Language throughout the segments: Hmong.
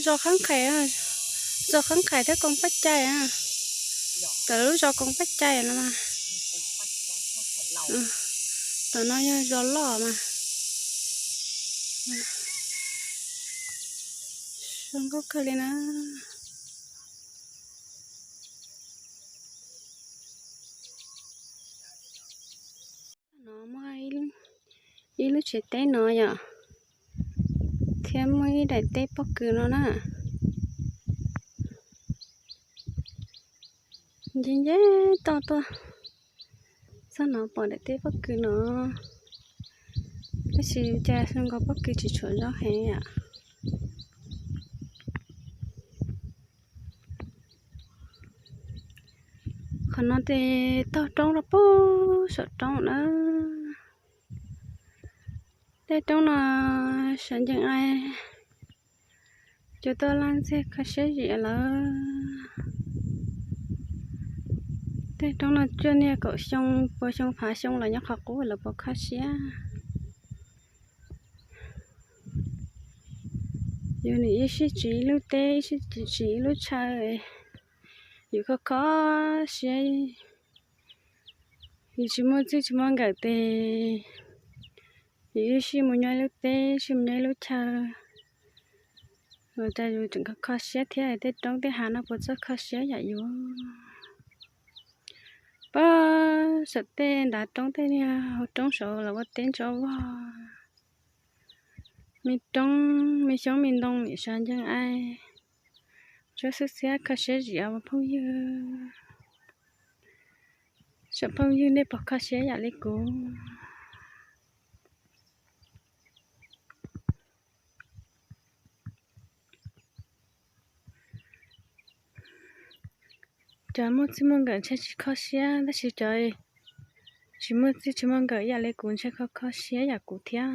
Zos Qhab Qhais, zos Qhab Qhais thiab Koom Paj Cai. Tam lub zos Koom Paj Cai no mas. Tam no yog zos loj mas. Zoo nkauj kawg li na. No muaj ib lub tsev teb no yom, thiab muaj ib daim teb pob kws no na. Nce nce toj tuaj txog no pom daim teb pob kws no, tab sis cas zoo nkaus pob kws tsis tshuav zaub heev yom. Qhov no ces taug roob rau puag saum roob na. Tej roob no sawv ncees ai, cua tuaj laj ntxiag kho siab zim lawm. Tej roob no cuaj niaj kaum xyoo, pua xyoo phav xyoo los nyob qhov qub lawv puas kho siab. Yus nim ib sij tsim ib lub teb, ib sij tsim ib lub chaw, yus kho kho siab, yus tsis muaj txij tsis muaj nkawm tes, yus ib sij mus nyob ib lub teb, ib sij mus nyob ib lub chaw, ua rau yus tseem kho kho siab thiab. Tej roob tej hav no puas txawj kho siab yam yus. Pab saum tej nrad roob tej niag hauv roob saud los ua teb ntsuab vog, me roob me xyoob me ntoo nim sawv ncees ai, tsuab xwb xiab kho siab zim os phooj ywg. Saib phooj ywg nej puas kho siab yam li kuv. Cov muaj txij muaj nkawm ntshe tsis kho siab, tab sis cov tsis muaj txij tsis muaj nkawm ib yam li kuv ntshe kho kho siab yam kuv thiab.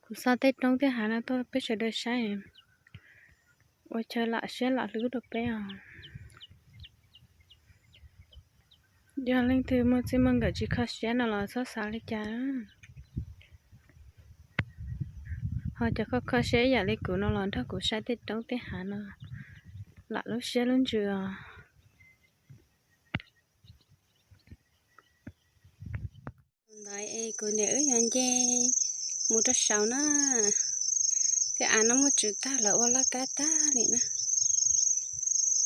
Kuv xa tej roob tej hav no tuaj peb sawv daws saib, ua chaw lam siab lam hlwb rau peb os. Yog leej twg muaj txij muaj nkawm tsis kho siab no los txhob xav li cas. Ho cov kho kho siab ib yam li kuv no los nrog kuv saib tej roob tej hav no lam lub siab lub ntsws os. Ntawd es kuv niam wb yuav nce mus rau saud na. Tej av no muaj tswv tag lawv ua laj kab tag li na.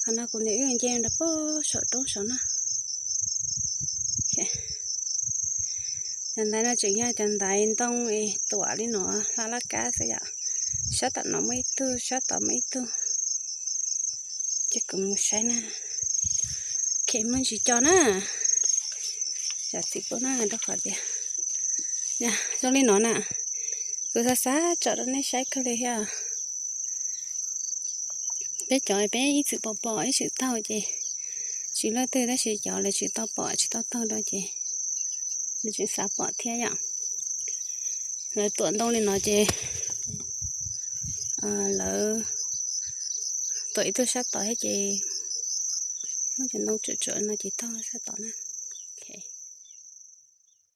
Qhov no kuv niam wb yuav nce rau puag saum roob saud na. Cov ntaiv no tseem yog cov ntaiv ntoo es tuam li no hla laj kab xwb yom. Sab tom no muaj ib tug, sab tod muaj ib tug. Ces kuv mus saib na. Khe muaj ntsis co na. Cov txiv pub na rau qhov tias zoo li no na. Kuv xav xav tsom rau nej saib kawg li thiab. Peb cov peb ib txwm pom pom ib txwm taug ces tsis luaj twg, tab sis cov lawv tsis tau pom tsis tau taug rau ces lawv tseem xav pom thiab yom. Lawv tuam ntoo li no ces lawv tuam ib tug sab tod thiab ces muab cov ntoo tsuam tsuam no ces taug sab tod na.